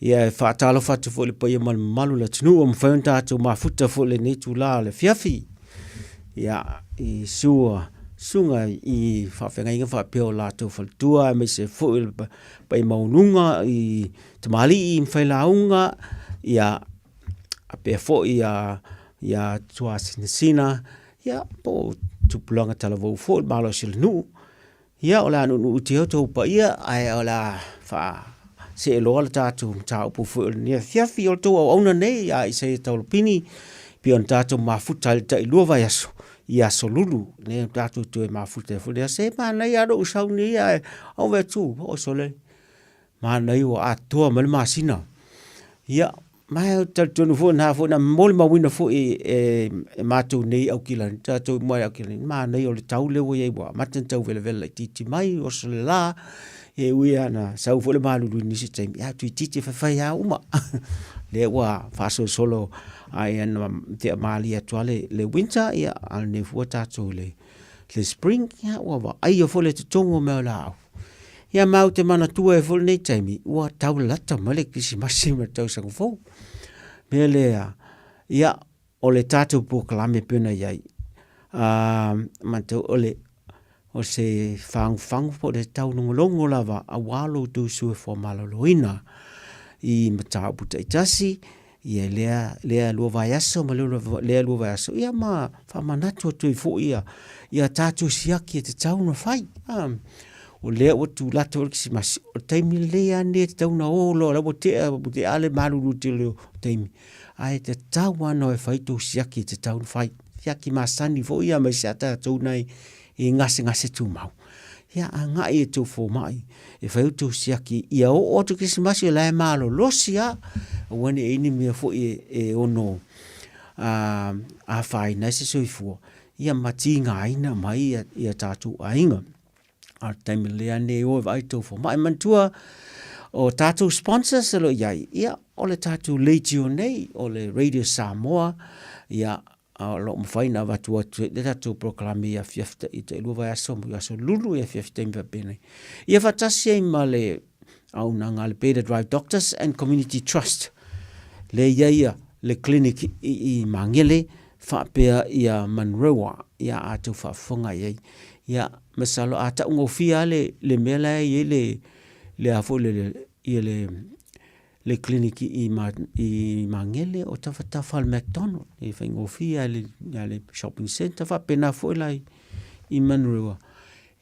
Ia e faatalofa atu foi i le paia ma le mamalu o le atunuu ua mafai ona tatou mafuta foi i lenei itula o le afiafi. Ia, i sua susuga i faafeagaiga faapea o latou faletua aemaise foi o le paia maualuga i tamalii ma failauga, ia faapea foi ia tuasinasina, ia po o tupulaga talavou foi le malosi o le nuu. Ia, o le a nuunuutia outou paia, ae o le a faaseeloa le tatou mataupu foi o lenei afiafi. O le tou auauna nei ia Isaia Taulopini, pei ona tatou mafuta ai i le tailua vaiaso i Aso Lulu, lea tatou toe mafuta ai foi lea. Se manaia lava lou sau nei ae ove atu, oi sole, manaia ua atoa mai le masina. Ia, ma ou te talitonu foi na foi na molimauina foi e matou nei Aukilani, tatou mai Aukilani, manaia o le tau lea ua i ai ua amata ona tau velavela laitiiti mai, oso le la, e ui lava ina sau foi le malulu i nisi o taimi, ae toeitiiti e faifai lava uma. Lea ua faasolosolo ai ina tea malie atu lava le winter, ia a o lenei foi ua tatou i le spring, ia ua vaaia foi le totogo mai o laau. Ia ma ou te manatua ai foi lenei taimi, ua tau lalata mai le Kerisimasi ma le tausaga fou. O le mea lea, ia, o le tatou polokalame pei ona i ai, manatua o le, o se fagufagu po o le taulogologo lava aua lo outou soifua maloloina i mataupu taitasi, ia lea, lea lua vaiaso ma lea lua vaiaso, ia ma faamanatu atu ai foi ia, ia tatou siaki e tatau ona fai. O lea ua tulata foi le Kerisimasi, o le taimi lelei lava lenei e tatau ona o loa, o la ua tea, ua tea lava le malulu tele o taimi, ae tatau lava ona o e fai tou siaki e tatau ona fai. Siaki masani foi ia aemaise lava tatou nei i gasegase tumau. Ia agai i tou fomai e fai outou siaki ia oo atu Kerisimasi o la e malolosi lava, aua ne i i ai ni mea foi e ono afaina ai se soifua ia ma tigaina mai ia tatou aiga. A o le taimi lelei lava lenei e o e vaai i tou fomai. Manatua o tatou sponsors o lo o i ai, ia o le tatou leitio nei, o le Radio Samoa, ia o lo o mafai ona avatu atu ai le tatou polokalame i afiafi i tailua vaiaso ma aso lulu i afiafi taimi faapenei. Ia faatasi ai ma le auaunaga a le Beta Drive Doctors and Community Trust, lea i ai le clinic i Magele faapea ia Manurewa, ia a outou faafofoga i ai. Ia masalo a taugofie lava le mea la e i ai le, le a foi le, ia le, le clinic i Magele o tafatafa o le McDonald, e faigofie lava i le shopping centre, faapena foi la i Manurewa.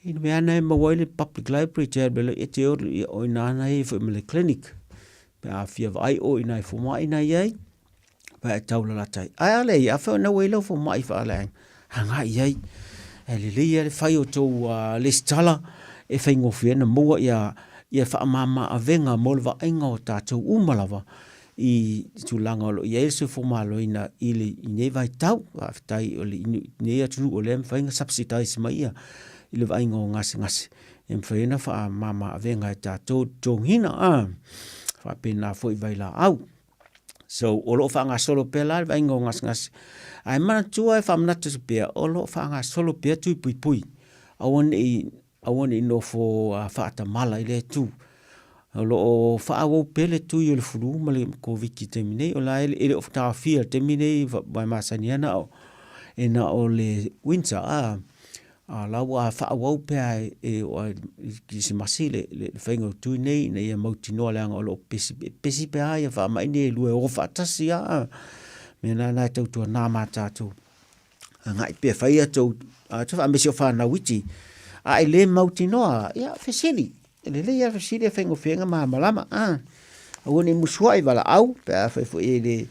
I le mea lava lena e maua ai le public library, e te alu ai e te o, o i ina lena e i ai foi ma le clinic. Pe a fia vaai oe i nai fomai na i ai, pe e tau lalata ai. Ae a leai, afai o lena ua i ai lau fomai faaleaiga, agai i ai. E lelei lava le fai o tou lesitala e faigofie ai ona maua ia faamama avega mo le vaaiga o tatou uma lava i tulaga o lo o i ai le soifua maloloina i lenei vaitau. Faafetai i lenei atunuu o lea e mafai ona subsidise mai ia i le vaaiga o gasegase e mafai ai ona faamama avega e tatou le totogiina. Faapena foi i vailaau. So, o lo o faagasolo pea la le vaaiga o gasegase. Ae manatua e faamanatu atu pea, o lo o faagasolo pea tui puipui. Aua ne i, aua ne i nofo faatamala i lea itu. O lo o faaauau pea le tui o le flu ma le Koviti i le taimi nei. O la e le o taofia i le taimi nei, aua e masani lava na o, e na o le winter a. A o la ua faaauau pea e oo lava i le Kerisimasi le faiga o tui nei ina ia mautinoa leaga o lo o pepesi, e pepesi pea lava faamai nei e lua e o faatasi lava. O le mea la lena e tautuana ma tatou agai pea e fai a outou aemaise o fanau iti. A e le mautinoa, ia fesili, E lelei lava le fesili e faigofie ai ona malamalama. Aua ne i musuai valaau pe afai foi e le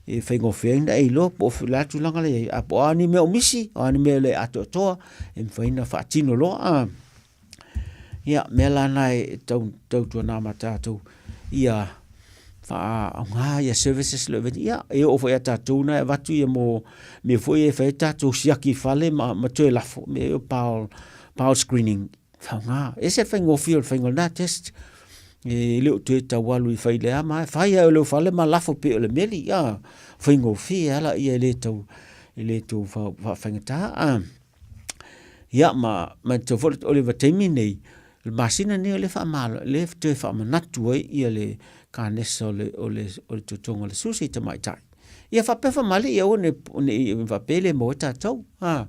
e faigofie ai ona e iloa po o le a le tulaga la e i ai. A po o a ni mea o misi, o a ni mea e le atoatoa e mafai ona faatino loa. Ia, o mea la na e tautuana ma tatou ia faaaoga ia services lea, ia e oo foi ia tatou na e avatu ia mo mea foi ia e fai ai tatou siaki i fale ma toe lafo, mea ia o bowel screening. Faaaoga. E ese le faigofie o le faiga o lena test. E le o toe tau alu i fai le ama, e fai lava i lou fale ma lafo pei o le meli, a faigofie lava laia e le tau, e le tau faafaigata. Ia ma manatua foi o le vaitaimi lenei, le masina nei o le faamalo le toe faamanatu ai ia le kanesa o le o le o le totoga o le susi i tamaitai. Ia faapea famalii aua ne i faapea le maua ai tatou. A,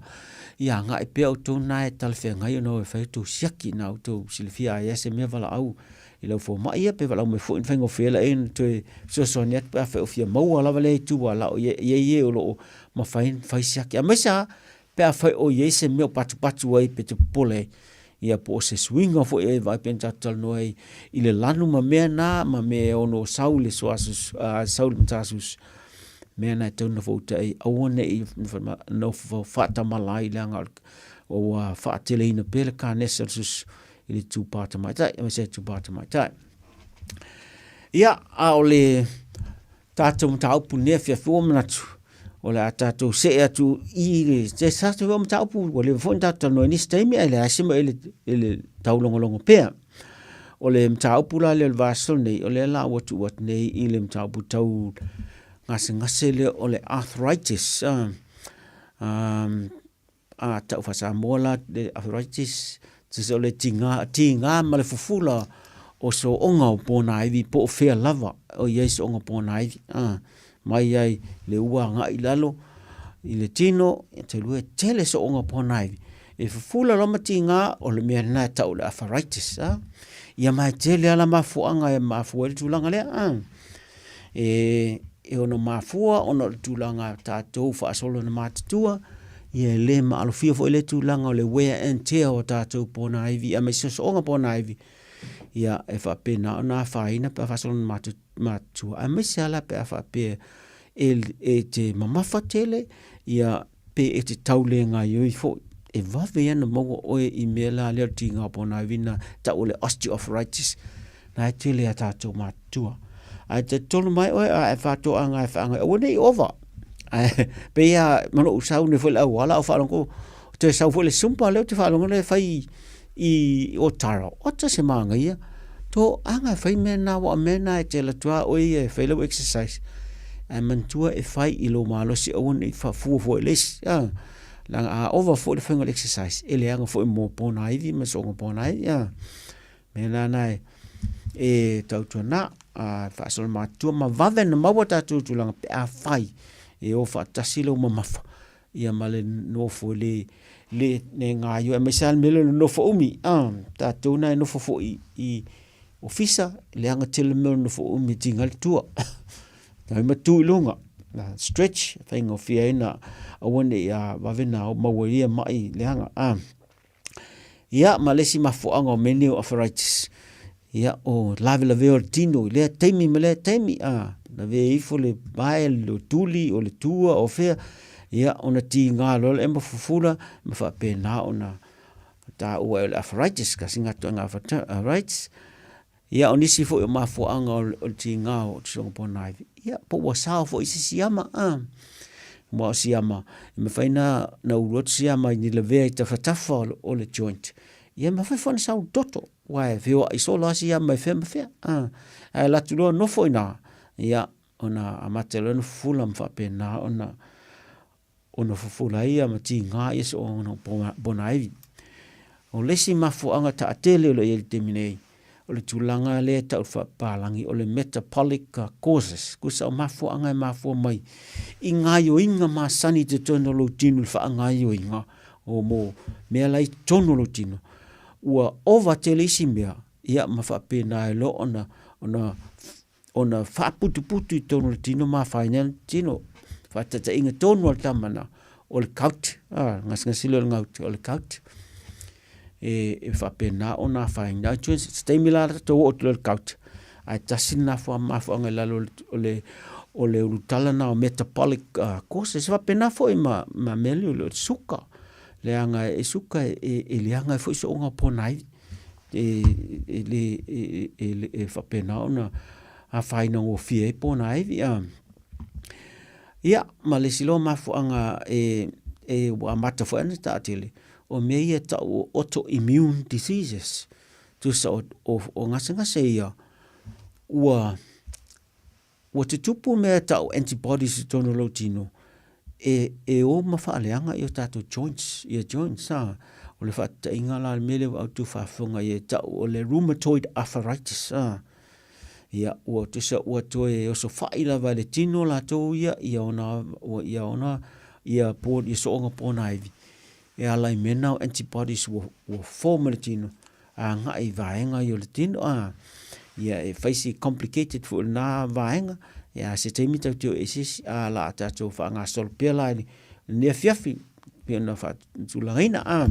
ia agai pea outou na e talafeagai ona o e fai outou siaki na outou silafia a i ai se mea valaau i lau fomai ia pe valaau mai foi ona faigofie ai lea ona toe fesoasoani atu pe afai o fia maua lava lea itu aua o i ai e o lo o mafai ona fai siaki. Aemaise lava pe afai o i ai se mea o patupatu ai pe te popole ai, ia po o se suiga foi e vaai pei ona tatou talanoa ai i le lanu ma mea na ma mea e ono sau i le suasu, sau i le matasusu, mea na e tatau ona nofoutai ai, aua ne i nofo faatamala ai leaga ua faateleina pea le kanesa o le susu i le itupa tamaitai, aemaise le itupa tamaitai. Ia, a o le tatou mataupu i lenei afiafi, ua manatu o le a tatou see atu i le se tasi foi o mataupu ua leva foi ona tatou talanoa i nisi taimi ae leai se mea i le taulogologo pea. O le mataupu la lea o le vaiaso lenei, o lea la ua tuu atu nei i le mataupu tau gasegase lea o le arthritis. A tau faa-Samoa la le arthritis, tusa o le tiga, tiga ma le fufula o sooga o ponaivi po o fea lava o i ai sooga ponaivi. A, mai ai le ua agai i lalo i le tino, e talu e tele sooga ponaivi. E fufula loa ma tiga, o le mea lena e tau o le arthritis. A, ia ma e tele lava la mafuaaga e mafua ai le tulaga lea. A, e e ono mafua ona o le tulaga a tatou faasolo ina matutua, ia e le maalofia foi lea tulaga o le wear and tear o tatou ponaivi aemaise soosooga ponaivi, ia e faapena ona afaina pe a faasolo ina matutua, aemaise lava la pe a faapea e te mamafa tele, ia pe e te tau le gaoioi foi. E vave ia ona maua oe i mea la lea o le tiga o ponaivi na tau o le osteoarthritis, na e tele a tatou matutua. Ae talitonu mai oe a e faatoaga e faagaoioi, aua ne i ova. Ae pei lava ma lou sau nei foi i le auala a o faalogo toe sau foi le zumba lea ou te faalogo lea e fai i Otara. Oka se manaia. Toaga e fai mea na aua o mea na e te alu atu lava oe ia e fai lau exercise. Ae manatua e fai i lou malosi aua ne i fua fua i le isi. Leaga a ova foi le faiga o le exercise, e leaga foi mo ponaivi ma soonga ponaivi. Mea la na e tautuana faasolo matutua ma vave ona maua tatou tulaga pe a fai e o faatasi lou mamafa ia ma le nofo le le le gaoioi aemaise lava le mea lea o le nofo umi a tatou na e nofo foi i ofisa leaga tele mea o le nofo umi e tiga ai le tua tai ma tu i luga stretch e faigofie ai ona aua ne i vave ona maua ai ia mai leaga a. Ia, ma le isi mafuaaga o mea nei o arthritis, ia, o lavelavea o le tino i lea taimi ma lea taimi, a, lavea ifo le vae, le tuli, o le tua, o fea, ia, ona tiga loa lea ma fufula, ma faapena ona taua ai o le arthritis, kasi lena ituaiga arthritis. Ia, o nisi foi o mafuaaga o le tiga o Tusoga Ponaivi, ia, po ua sao foi i se siama, a. Aua o siama, e mafai ona ulu atu siama i ni lavea i tafatafa o le joint, ia, e mafai foi ona sau i le toto, aua e feoai solo lava siama i fea ma fea, a. Ae alu atu loa nofo i ina, ia, ona amata loa ona fufula ma faapena ona ona fufula ai ia ma tiga ia soona ponaivi. O le isi mafuaaga taatele o lo o i ai i le taimi nei, o le tulaga lea e tau faapapalagi o le metabolic causes, tusa o mafuaaga e mafua mai i gaoioiga masani i totonu o lou tino i le faagaoioiga o mo mea la i totonu o lou tino, ua ova tele isi mea, ia ma faapena ai loa ona ona ona faaputuputu i totonu o le tino ma afaina ai le tino. Faataitaiga tonu a le tama lena, o le gout, a, gasegase lea o le gout, o le gout. E, e faapena ona afaina ai. Se taimi la tatou oo atu loa i le gout, ae tasi lena mafuaaga i lalo o le, o le ulutala lena o metabolic causes. E faapena foi ma, ma mea lea o le suka, leaga e suka e, e leaga ai foi sooga o ponaivi. E, e, le, e, e, e faapena ona afaina gofie ai ponaivi. A. Ia, ma le isi loa mafuaaga e, e ua amata foi ona taatele, o mea ia e tau o autoimmune diseases. Tusa o, o, o gasegase ia, ua, ua tutupu mea e tau antibodies i totonu o lou tino, e, e o ma faaleaga i o tatou joints, ia joints, a. O le faataitaiga la o le mea lea ua outou faafofoga i ai e tau o le rheumatoid arthritis. Ia, ua tusa ua toe osofai lava e le tino latou ia ia ona ia ona ia po ia sooga ponaivi e ala i mea na o antibodies ua ua form e le tino agai i vaega ia o le tino a ia e fai si complicated foi lena vaega ia a se taimi tatou te o eseese a la a tatou faagasolo pea la i lenei afiafi pei ona faatulagaina a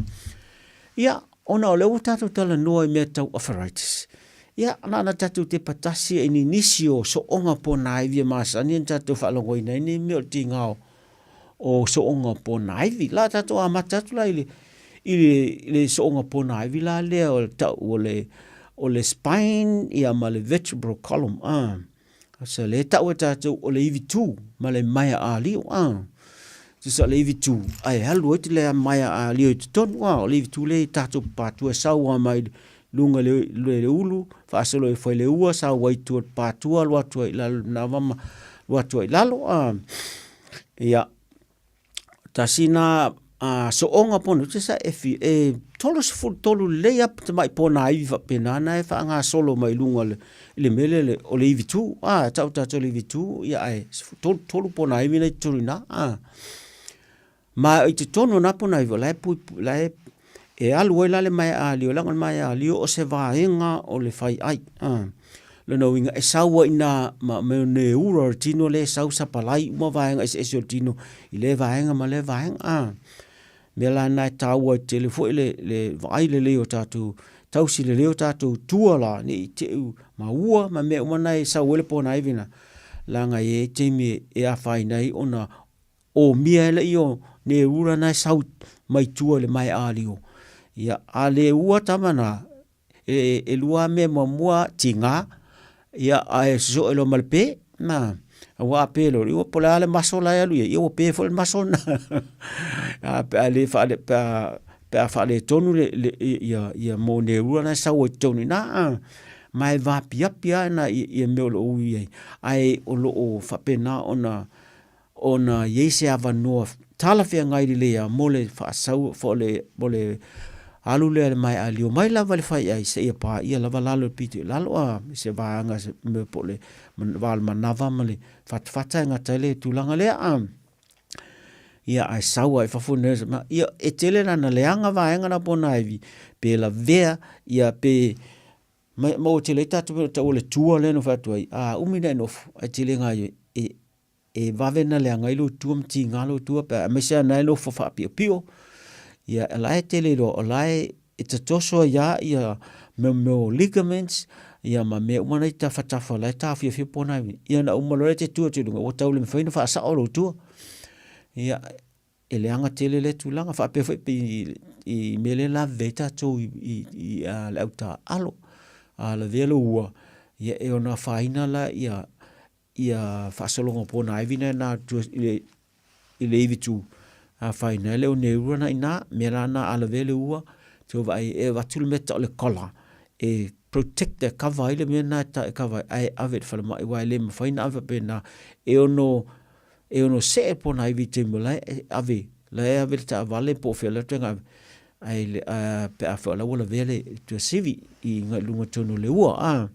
ia ona o lea ua tatou talanoa i mea tau arthritis ia na ona tatou tepa tasi i nisi o sooga ponaivi e masani ona tatou faalogoina ai nei mea o le tiga o o sooga ponaivi. La tatou amata atu la i le, i le, i le sooga ponaivi la lea o le tau o le, o le spine ia ma le vertebral column. Ah. So le tau e tatou o le ivi tū ma le maea ālio. Ah. Tusa o le ivi tū, ai alu ai te le maea ālio i totonu. Ah, o le ivi tū le i tatou patua e sau a mai lunga le, le, le ulu, faasolo e fai le ua, sau ai tua le patua, alu atu ai i lalo le manava ma alu atu ai i lalo. Ah. Ia, tasi na a sooga pono, te sa e fi, e 33 lelei a tamai pona iwi faapena na e faagasolo mai luga le, i le mea lea le, o le ivi tū. A, tau tātou le ivi tū, ia ae, 33 pona iwi nei totonu i ina. A, ma i totonu o nā pona iwi, o la e pui, la e, e alu ai la le maea alio, leaga o le maea alio o se vaega o le fai ai. A, lona uiga e sau ai ina ma mea ne ura o le tino lea e sau sapalai uma vaega eseese o le tino i lea vaega ma lea vaega. A, mea la na e taua ai tele foi le, le vaai lelei o tatou tausi lelei o tatou tua la ne i te i ma ua ma mea uma na e sau ai le ponaivi na, leaga e i ai taimi e afaina ai ona omia ai lea o ne ura na e sau mai tua i le maea alio. Ia, a le ua tama na, e, e lua mea muamua tiga, ia, ae sosoe loa ma le pe, na, aua a pe loa, ia, po o le a le maso la e alu i ai, ia ua pe foi le maso lena. A, pe a le faale, pe a, pe a faaletonu le, le, ia, ia mō na e sau ai totonu i ina, a, ma e vaapiapi lava ina ia mea o lo o ui ai, ae o lo o faapena ona ona i ai se avanoa talafeagai lelei lava mo le faasau, mo le alu lea i le maea lio mai lava i le faiai seia paia lava lalo i le pito i lalo a i se vaega se mea po o le va o le manava ma le fatafata e gata ai le tulaga lea a. Ia, ae sau lava i fafo nei, ia, e tele la na leaga vaega na ponaivi, pe lavea, ia, pe maua tele ai tatou mea o tau o le tua lea na fai atu ai, a umi ona e nofo, ae tele gaoioi, e e vave ona leaga ai lou tua ma tiga lou tua pe aemaise lava na e nofo faapiopio ia o la e tele loa o la e e tatoso ai lava ia mea mea o ligaments ia ma mea uma na i tafatafa o la e taofiofia pona ia ona uma loa lea e te tu atu i luga ua tau le mafai ona faasao lou tua. Ia e leaga tele lea tulaga faapea foi pe i, i mea lea laveve ai tatou i, i, i a, le autaaalo. A lavea lou ua, ia e ono afaina la ia ia faasologa ponaivi na na atu i le, i le ivi tū. Afaina ai le oneura na ina, mea la na a lavea le ua, te vaai e avatu le mea tau o le collar, e protect e cover ai le mea na e cover ai, ae ave i le falemai, aua e le mafai ona ave faapena. E ono, e ono see ponaivi i taimi o la e ave, la e ave le taavale po o fea le atu e ave, ae le, a, pe a foi o la ua lavea le tuasivi i luga tonu o le ua, a.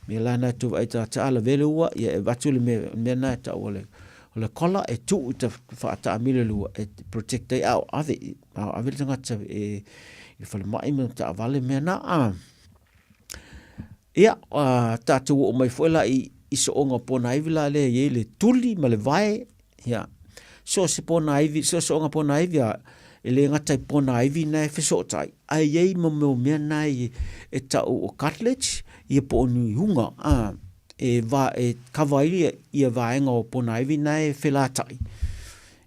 Mea la na e tou vaai tagata a lavea le ua, ia e avatu le mea, mea na e tau o le, o le collar e tuu i ta faataamilo i le ua e protect ai a o ave, a o ave le tagata e, i le falemai ma taavale mea na, a. Ia, a, tatou oo mai foi la i, i sooga o ponaivi la lea e i ai le tuli ma le vae, ia, so o se ponaivi, so o se sooga ponaivi a, e le gata i ponaivi na e fesootai, ae i ai ma mea o mea na e, e tau o cartilage, ia po o ni huga, a, e, va, e cover ai ia, ia vaega o ponaivi na e felatai.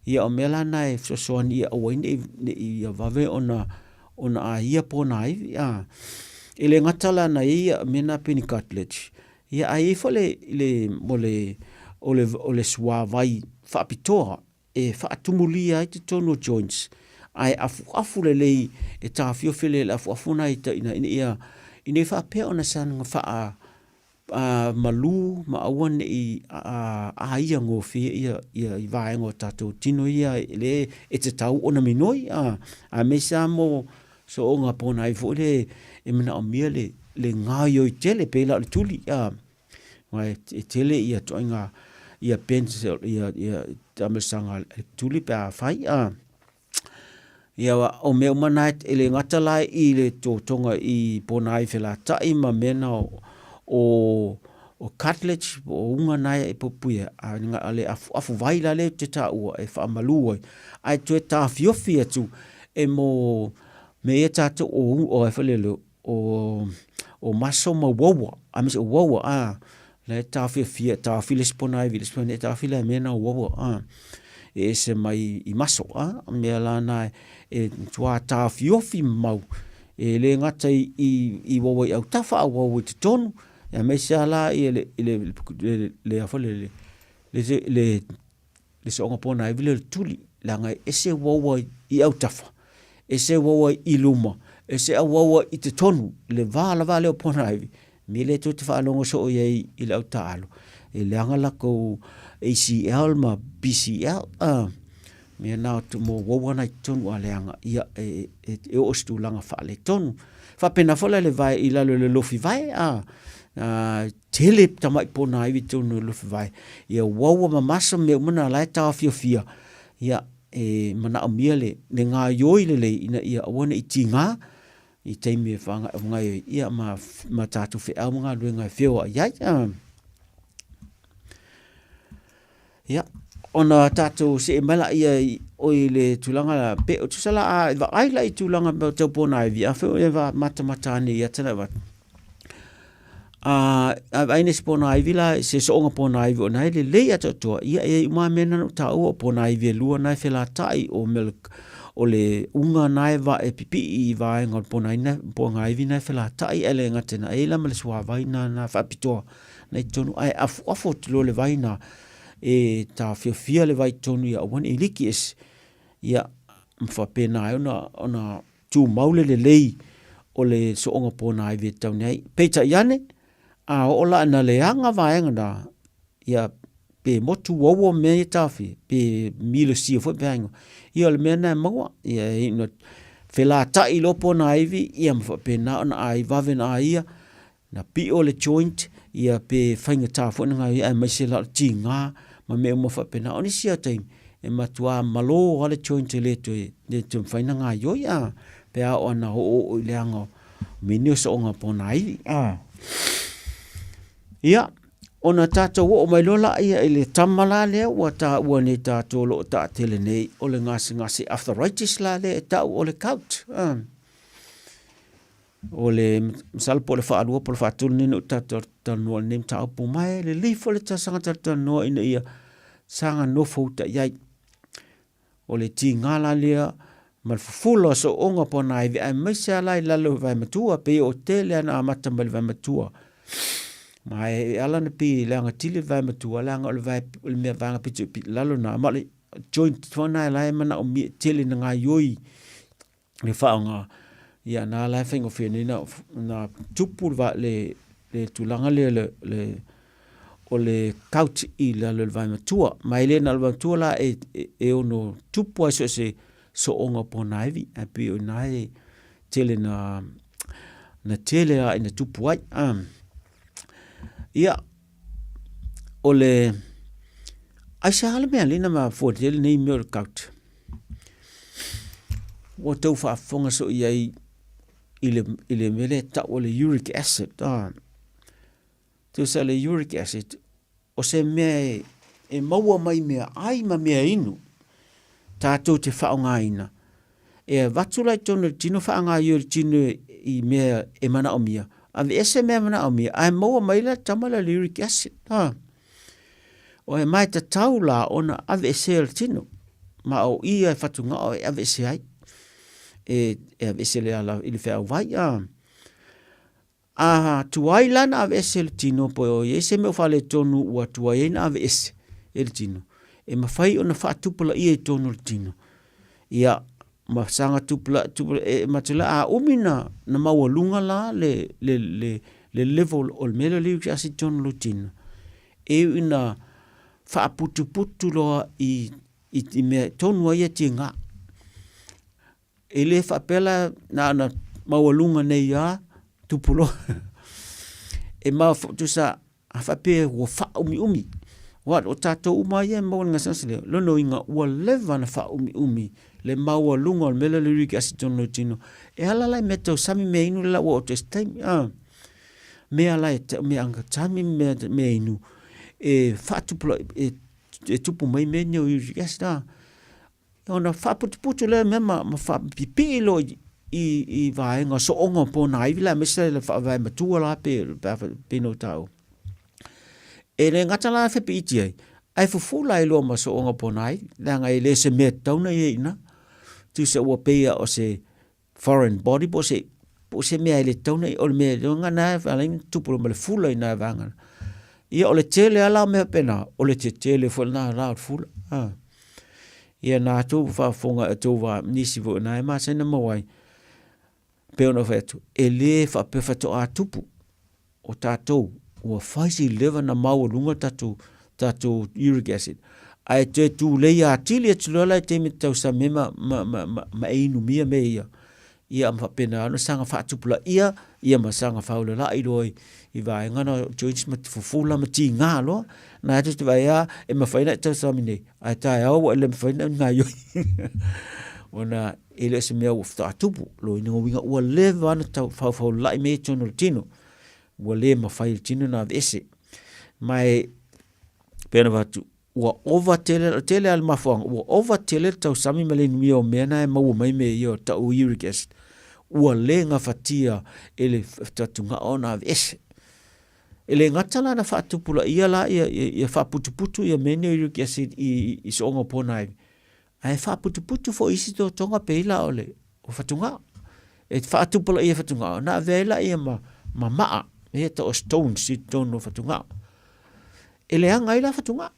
Ia o mea la na e fesoasoani ia aua ai ne i, ne i ia vave ona, ona aia ponaivi, a. E le gata la na i ai ia mea na pei ni cartilage, ia ae i ai foi le, le, mo le, o le, o le suavai faapitoa e faatumulia ai totonu o joints, ae afuafu lelei e taofiofi lelei le afuafu na i ina ia, ina ia faapea ona saga faa a, malu ma aua ne i aia gofie ia, ia i vaega o tatou tino ia e le e tatau ona minoi, a, aemaise lava mo. Soonga pona ai foi le e manaomia le le gaoioi tele pei la o le tuli a aua e tele ia ituaiga ia bends ia ia taamilosaga a le tuli pe afai a. Ia o mea uma na e le gata la i le totoga i ponai felatai ma mea na o o cartilage po o uga na e puipuia ai, a o le afuafu vai la lea ou te taua e faamalu ai, ae toe taofiofi atu e mo mea ia tatou o a foi lele o maso ma uaua, aemaise o uaua a, la e taofiofia e taofi le isi ponaivi i le isi ponaivi, e taofi la i mea na o uaua a, e ese mai i maso a. O mea la na e matua taofiofi mau, e le gata i uaua i autafa a o uaua i totonu, aemaise lava la le a foi lele, le sooga ponaivi lea o le tuli, leaga e ese uaua i autafa, ese uaua i luma, ese uaua i totonu, le va lava lea o ponaivi, mea lea tou te faalogo soo i ai i le au taaalo, e leaga latou ACL ma PCL, mea na mo uaua na i totonu a leaga, ia e oo i se tulaga faaletonu. E faapena foi la i le vae i lalo i le lofi vae, a tele tamai ponaivi i totonu o le lofi vae, ia uaua ma maso ma mea uma na o la e taofiofia, ia e manaomia le gaoioi lelei ina ia aua ne i tiga i taimi e faagaoioi ai ma tatou feau ma galuega e feoai ai. Ia, ona tatou see mai laia i le tulaga lea, pe tusa la a e vaai la i tulaga mea tau ponaivi, afai o e matamata ane i ata na e avatu, a vaai nei i se ponaivi la, se sooga ponaivi o lena e lelei atoatoa, ia e i ai uma lava mea na na ou taua, o ponaivi e lua na e felatai, o mea o le uga na e pipii i vaega o le ponaivi na e felatai, ae le gata i lena, e i ai la ma le suavai lena faapitoa na i totonu, ae afuafu atu loa le vai lena e taofiofia le vai i totonu ia aua ne i liki ese, ia ma faapena ai ona tumau le lelei o le sooga ponaivi e tatau ona i ai. Peitai ane, a oo la ina leaga vaega na, ia pe motu uaua mea ia e taofia, pe milosia foi pe a igoa, ia o le mea lena e maua, ia e iu ina felatai loa ponaivi ia ma faapena ona vave ona aia, na pio le joint ia pe faigata foi ona gaoioi aemaise la o le tiga ma mea uma faapena. O nisi lava o taimi, e matua malo lava le joint e le toe mafai ona gaoioi pe a oo ina oooo i le leaga o mea nei o sooga ponaivi. Ia, ona tatou oo mai loa lea i le tama la lea ua taua nei e tatou o lo o taatele nei, o le gasegase arthritis la lea e tau o le gout. O le masalo po o le faalua po o le faatolu lenei ona ou talatalanoa i lenei mataupu, ma e lelei foi le saga talatalanoa ina ia saga nofo uta i ai. O le tiga la lea ma le fufula o sooga ponaivi aemaise lava la i lalo o le vae matua, pei o tele lava ina amata mai i le vae matua. Ma e ala ona pei e leaga tele le vae matua leaga o le vae o le mea vaega pito i lalo lena, ma o le joint foi lena la e manaomia e tele ina gaoioi le faaaoga, ia na la e faigofie nei ona tupu le tulaga lea o le gout i lalo o le vae matua. Ma e le na o le vae matua la e ono tupu ai so o se sooga o ponaivi, ae pei o i ina e tele na tele lava ina tupu ai. Ia, o le aisea le mea lea na mafua ai lenei mea o le gout? Ua tau faafofoga soo i ai i le, i le mea lea e tau o le uric acid. Ah. Tusa le uric acid, o se mea e, e maua mai mea ai ma mea inu, tātou te whaongaina. E avatu la i totonu o le tino, whaangaio i le tino i mea e manaomia. Ave ese mea manaomia, ae maua mai la tama la le uric acid. Ah. Oe ma e tatau la ona aveesea e le tino, ma o ia e fatugao e aveese ai, e, e aveese le ala i le feauvai. A, a tuai la na aveese e le tino, po o i ai se mea o faaletonu ua tuai ai na aveese e le tino, e mafai ona faatupulaia i totonu o le tino. Ia, ma saga tupula, tupula, e matula a umi na, na maualuga la le, le, le, le level o le mea lea o le uric acid i totonu o lou tino, E ui ina faaputuputu loa i, i, i mea tonu ai ia tiga. E le faapea la na ona maualuga nei lava tupu loa. E tusa a faapea ua faaumiumi, aua o tatou uma lava ia e maua i le gasegase lea, lona uiga ua leva ona faaumiumi le maualuga o le mea lea o le uric acid i totonu o le tino. E ala la i mea tausami ma meainu lea o le a ou oo atu ai i se taimi. Mea la e mea agatami ma mea inu e faatupulaia, e tupu mai mea nei o uric acid. Ona faaputuputu lea mea ma faapipii loa i vaega o sooga o ponaivi la aemaise le faavae matua la pe pei ona ou taua. E le gata la e fepiiti ai, ae fufula ai loa ma sooga o ponaivi, leaga e le o se mea e tatau ona i ai i ina. Tusa ua pei lava o se foreign body po o se po o se mea e le tatau ona, o le mea lena e ala ai ona tupu loa ma le fula i na vaega. Ia o le tele lava la o mea faapena, o le tetele foi lena la o le fula. Ia na tou faafofoga tou va nisi foi na e masani ona maua ai, pei ona ou fai atu, e le faapea faatoa tupu o tatou ua fai si leva na maualuga le tatou, tatou uric acid, ae toe tulei atili atu loa la i taimi e tausami ai ma, ma, ma, ma, ma e inumia mea ia. Ia ma faapena ona saga faatupulaia ia ma saga faulalai loa i, i vaega na o joints ma fufula ma tiga loa. Na atu te vaai a, e mafai ona e tausami nei, ae taeao ua e le mafai ona gaioi. Ona e le o se mea ua faatoa tupu, lona uiga ua leva ona tau faufaulalai mea i totonu o le tino, ua le mafai e le tino ona aveese. Ma e pei ona avatu, ua ova tele, o le tele lava o le mafuaaga, ua ova tele le tausami ma le inumia o mea na e maua mai mea ia o tau uric acid, ua le gafatia e le fatugao ona aveese. E le gata la na faatupulaia la ia, ia, ia faaputuputu ia mea nei o uric acid i, i sooga o ponaivi, Ae faaputuputu foi isi totoga pei la o le o fatugao. E faatupulaia fatugao, ona avea ai laia ma, ma maa, ia tau o stones i totonu o fatugao. E leaga ai la fatugao.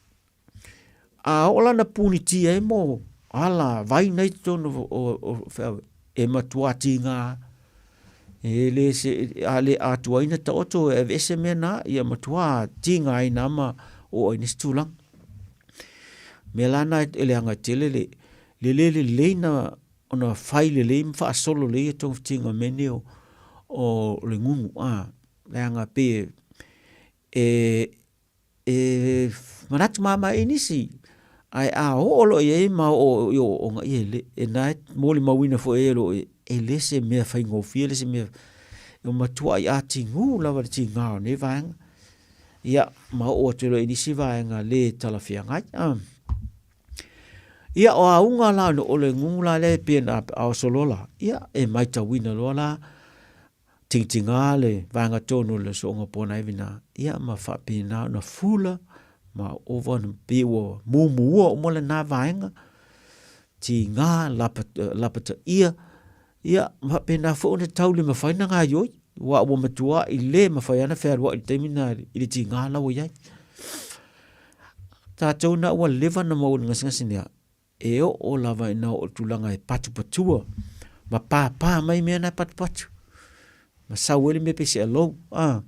A oo la na punitia ai mo ala vai nei totonu o, o, o, o e matua tiga e le se a le atua ai na taoto e aveese mea na ia matua tiga ai na ma o ai nisi tulaga. Mea la na e leaga tele le le le lelei na ona fai lelei ma faasolo lelei ia togafitiga o mea nei o, o le gugu a leaga pei e, e manatu mama ai nisi ae a oo loa i ai ma oo i ooooga ia e le e na e molimauina foi e lo e le se mea faigofie le se mea e matuai atigu lava le tiga o nei vaega. Ia, ma oo atu loa i nisi vaega le talafeagai. Ah. Ia, o auga la o le gugu la lea e pei ona aoso loa la, ia, e maitauina loa la, tingtinga le vaega tonu o le sooga ponaivi na, ia, ma faapena ona fula, ma ova ona pei ua mumuua uma lena vaega, tiga, lapataia, Ia, ma faapena foi ona tau le mafai ona gaioi, aua ua matuai le mafai lava ona fealuai i le taimi lena i le tiga la ua i ai. Tatou na ua leva ona maua i le gasegase lea, e oo lava ina oo i le tulaga e patupatua ma papa mai mea na e patupatu, ma sau ai le mea pei se alou, a.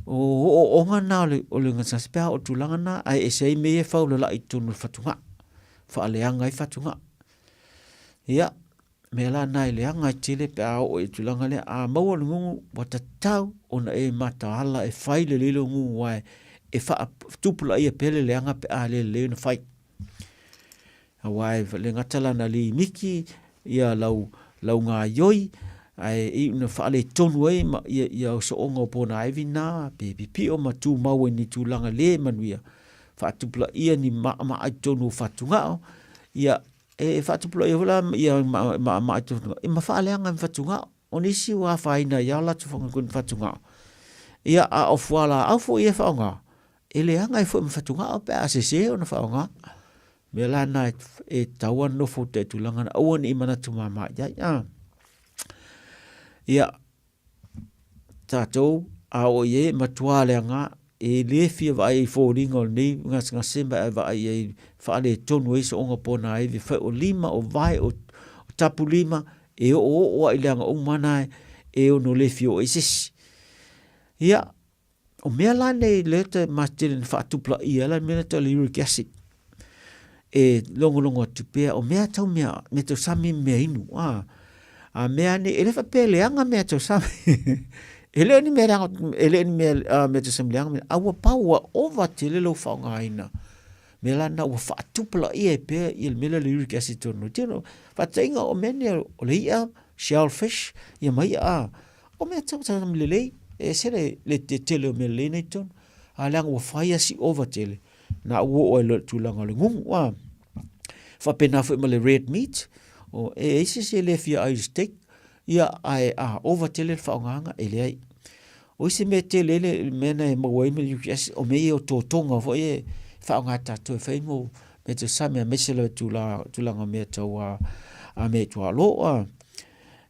O ooooga na o le gasegase pe a oo i le tulaga lena, ae ese ai mea ia e faulalai i totonu o le fatugao, faaleaga ai fatugao. Ia, mea la na e leaga ai tele pe a oo i le tulaga lea, a maua le gugu, ua tatau ona e mataala e fai lelei lou gugu aua e faatupulaia pea le leaga pe a le lelei ona fai. Aua e le gata la na limiki ia lau, lau gaioi, ae iu ina faaletonu ai ma ia, ia sooga o ponaivi na, pe pipio ma tumau ai ni tulaga le manuia, faatupulaia ni maama'a i totonu o fatugao, ia e faatupulaia foi la ia maama'a i totonu o ma faaleaga i fatugao. O nisi ua afaina ai lava o latou fatugao, ia a o fualaau foi ia e faaaoga, e leaga ai foi ma fatugao pe a sese ona faaaoga. O le mea la lena e tatau ona nofo uta i tulaga na, aua ne i manatu mama i ai. Ia, tatou a oo i ai e matua leaga e le fia vaai i foliga o lenei gasegase ma e vaai i ai faaletonu ai sooga ponaivi fai o lima o vae o tapulima e oooo lava i leaga uma na e ono le fia oo i ai se isi. Ia, o mea la nei lea te ma tele na faatupulaia la mea lea tau o le uric acid. e logologo atu pea o mea tau mea, mea tau sami ma mea inu. A, a mea nei, e le faapea e leaga mea tau sami. E le o ni mea leaga, e le o ni mea, uh, mea tau sami leaga, a ua pau ua ova tele lou faaaogaina. Mea la na ua faatupulaia ai pea ia le mea lea o le uric acid tonu. Tino, faataitaiga o mea nei o le i'a, shellfish, ia ma i'a, a, o mea tau sami lelei, e ese le, le tele o mea lelei nei tonu. A leaga ua fai a si ova tele, na ua oo ai loa i le tulaga o le gugu. A, faapena foi ma le red meat, o, e i ai se isi e le fia ai i le steak, ia, ae a ova tele le faaaogaina, e leai. O isi mea tele ai le mea na e maua ai ma le uric acid, o mea ia o totoga foi e faaaoga e tatou e fai mo mea tau sami, aemaise lava i tulaga o mea tau a mea tuaolo. A,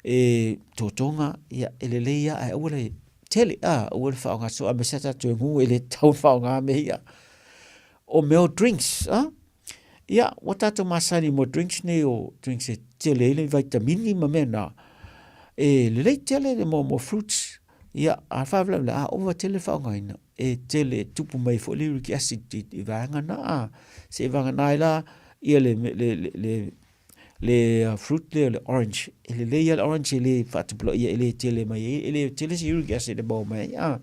e totoga, ia, e lelei lava ae aua le tele, a, aua le faaaoga soo, aemaise lava tatou e gugu e le tatau ona faaaoga mea ia. O mea o drinks, a, Ia, ua tatou masani mo drinks nei o drinks e tele ai le vaitamini ma mea na. E lelei tele le mo, mo fruits. Ia, a faalavelave, a ova tele le faaaogaina, e tele e tupu mai foi le uric acid i, i vaega na. A, se i vagana ai la ia le, le, le, le, le uh, fruit lea o le orange. E lelei lava le orange e le faatupulaia, e le tele mai ai, e le tele se uric acid e maua mai ai. A,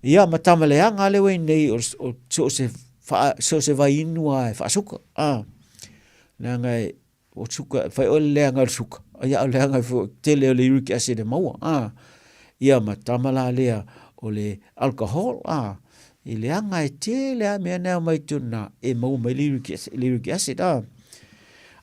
ia, ma tama leaga lea ua i nei o, o so o se Wha, so se vai inu a e whaasuka. A, leaga e, o suka, whai o le leaga o le suka. A ia o leaga e fo, tele o le uric acid e maua. A, ia ma tama la lea o le alcohol. A, i leaga e tele a mea nea mai tuna e maua mai le uric acid, le uric acid. A,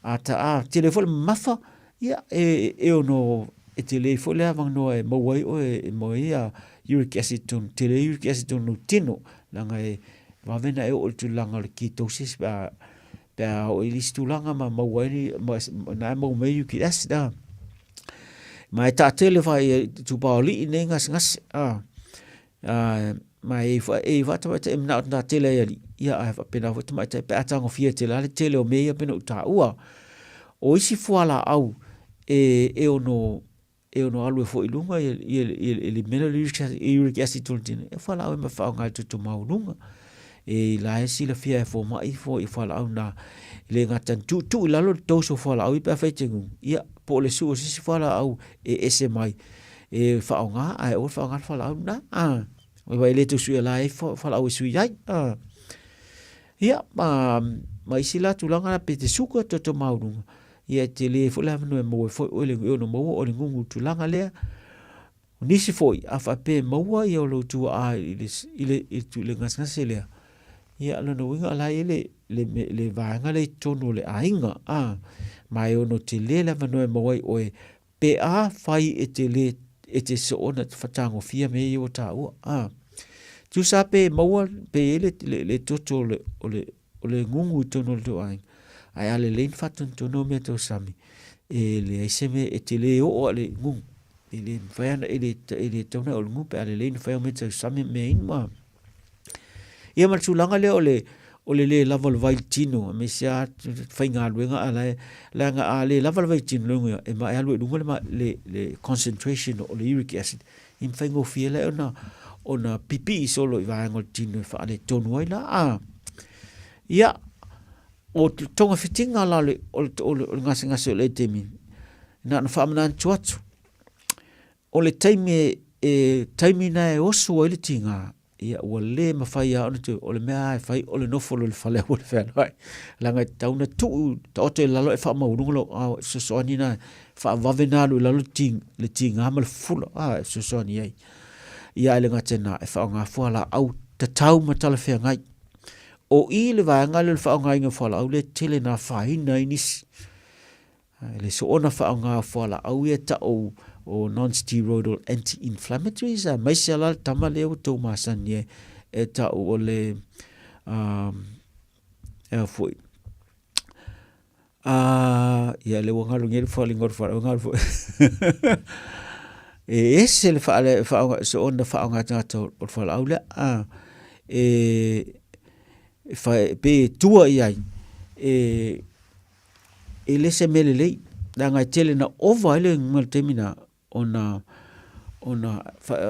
a ta, a, tele fo le mamafa, ia, e, e ono, e tele foi le avanoa e maua ai oe, e maua ai a uric acid tonu, tele uric acid tonu tino, leaga e, Vave na e oo i le tulaga o le ketosis pe a, pe a oo i isi tulaga ma maua ai, ma, na e maua mai uric acid a. Ma e taatele fa i tupaoli'i nei gasegase a. A, ma e fa e fa tamaitai e manao na tele ai alii, ia ae faapena foi tamaitai pe a tagofia tele a le tele o mea ia pei ona ou taua. O isi fualaau e, e ono e ono alu ai foi i luga ia, ia, ia, ia le mea lea o le uric acid, uric acid tonu tino, e fualaau e ma faaaoga e toto maualuga. E la e silafia e fomai fo i fualaau na e le gata na tuutuu i lalo le dose o fualaau ia pe afai e te gugu, ia po o le sue o se isi fualaau e ese mai e faaaoga ae aua le faaaoga le fualaau lena. A, aua e le tau suia la e ai fualaau e sui ai. A, ia, ma, ma isi la tulaga la pe te suka toto maualuga, Ia e tele foi le avanoa e maua ai foi oe le e ono maua oe le gugu i le tulaga lea. O nisi foi, a faapea e maua ia o lou tuaa i le, i le, i le, le gasegase lea, ia o lona uiga o la e i ai le, le, le vaega lea i totonu o le aiga, a, ma e ono tele le avanoa e maua ai oe pe a fai e te le, e te soona tagofia mea ia ua taua, a. Tusa pe maua, pe i ai le, le, le toto o le, o le, o le gugu i totonu o le tou aiga, ae a lelei ni faatonutonu o mea tau sami, e leai se mea e te le oo a le gugu. E le mafai ana, e le, e le tatau ona oo i le gugu pe a lelei ona fai au mea tau sami ma mea inu a. Ia ma le tulaga lea o le, o le le lava o le vai i le tino, aemaise lava faigaluega a la e, leaga a le lava le vai i le tino, lona uiga e ma e alu ai i luga le, le, le concentration o le uric acid, ia ma faigofie ai ona, ona pipii solo i vaega o le tino e faaletonu ai la. A, ia, o togafitiga la o le, o le, o le, o le gasegase o le taimi, na ona faamanatu atu, o le taimi e, e taimi na e oso ai le tiga, ia ua le mafai lava ona toe, o le mea lava e fai o le nofo loa i le fale aua le fealuai. Leaga e tatau ona tuu taoto i lalo e faamaualuga lou ao e fesoasoani na faavave na alu i lalo le tiga ma le fula a e fesoasoani ai. Ia ae le gata i lena e faaaoga fualaau tatau ma talafeagai. O i le vaega lea o le faaaogaina o fualaau lea e tele na afaina ai nisi. E le soona faaaoga o fualaau ia e tau o non-steroidal anti-inflammatories, aemaise lava la le tama lea ua tou masani ai e tau o le um, e a foi uh, ia le ua galo nei le faalinga o le fualaau galo foi e ese le faale faaaoga soona faaaoga tagata o le fualaau lea a e e fa, pe tua i ai e E le se mea lelei, leaga e tele na ova ai le ma le taimi na ona ona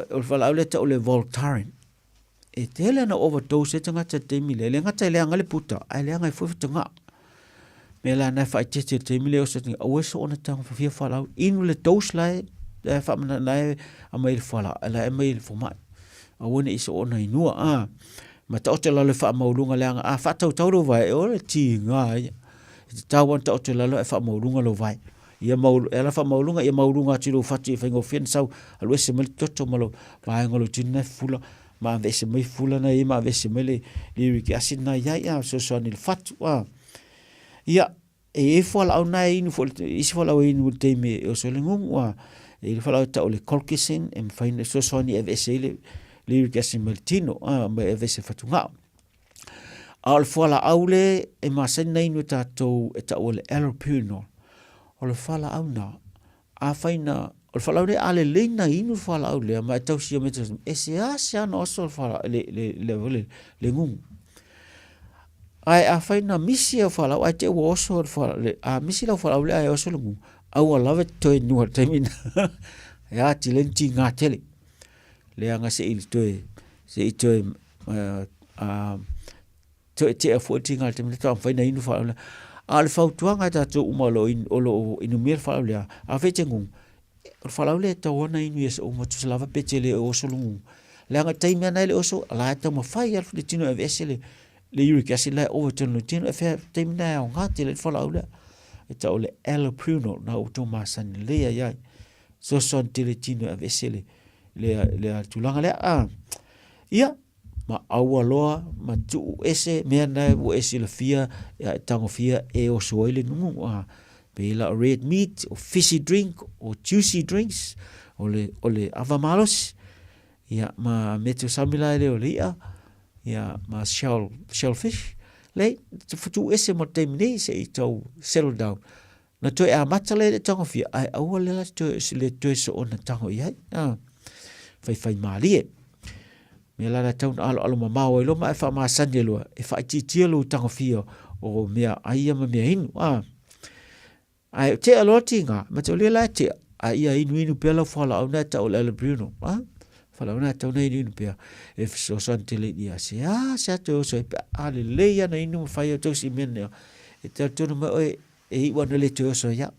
o le fualaau lea e tau o le Voltaren. E tele na overdose ai tagata i le taimi lea. E le gata e leaga ai le puta, ae leaga ai foi fatugao. Mea la na faaeteete i le taimi lea o se aua e soona tagofafia fualaau. Inu le dose la e la e faamana la e aumai e le fualaau la e aumai e le fomai. Aua ne i soona inua a. Ma taoto i lalo e faamaualuga leaga a faatautau lou vae, o le tiga ia. E tatau lava ona taoto i lalo ae faamaualuga lou vae. Ia mau, e ala faamaualuga, ia maualuga atu i lou fatu ia faigofie ona sau alu ese mai le toto ma lou vaega o lou tino na e fufula ma aveese mai fula na e i ai ma aveese mai le uric acid na e i ai, a, fesoasoani i le fatu, a. Ia, e i ai fualaau na e inu foi, isi fualaau e inu i le taimi e oso ai le gugu, a, e i ai le fualaau e tau o le colchicine, e mafai ona fesoasoani e aveese ai le uric acid mai le tino, a, ma e aveese fatugao. A o le fualaau le e masani ona inu e tatou e tau o le allopurinol, o le fualaau na, afai na, o le fualaau lea a lelei na inu le fualaau lea ma e tausia mai tausia, e seasea ona oso le fualaau, le, le gugu. Ae afai na misi au fualaau ae te i ua oso le fualaau, a misi lau fualaau lea ae oso le gugu, aua lava e te toe inua i le taimi lena. E atili ai ona tiga tele. Leaga se i toe, se i toe toe tea foi le tiga i le taimi lea faatoa mafai ona inu fualaau lea. A o le fautuaga i tatou uma o lo o inumia le fualaau lea, afai e te gugu, o le fualaau lea e tatau lava ona inu i aso uma tusa lava pe te le oso le gugu. Leaga o le taimi lava lena e le oso, o la e taumafai lava le tino e aveese le uric acid la e ova i totonu o le tino, e fea le taimi lena e aoga tele ai le fualaau lea. E tau o le allopurinol, lena ua outou masani lelei ai ai. Fesoasoani tele i le tino e aveese le, le, le tulaga lea. Ah. Ia, ma aua loa ma tuu ese mea na ua e silafia ia e tagofia e oso ai le nugu. Ah. Pei la o red meat, o fizzy drink, o juicy drinks, o le, o le ava malosi. Ia, ma mea tausami la e le o le i'a, ia, ma shell, shellfish. Lei, tuu ese mo le taimi nei se i tau settle down. Na toe amata lea i le tagofia, ae aua le la toe, le toe soona tago i ai. Ah, faifai mālie. Mea la la tau na aloalo mamao ai loa ma e faamasani ai loa, e faaitiitia lou tagofia o mea ai ia ma mea inu. Ah. Ae tea loa tiga, ma te o lea la e tea, a ia inuinu pea lau fualaau na e tau o le allopurinol. Ah. Fualaau na e tau na inuinu pea, e fesoasoani tele i ia. Se a, se a toe oso ai pea, a lelei ana inu ma fai au tausi i mea nei. E talitonu mai oe, e iu ana le toe oso ai au.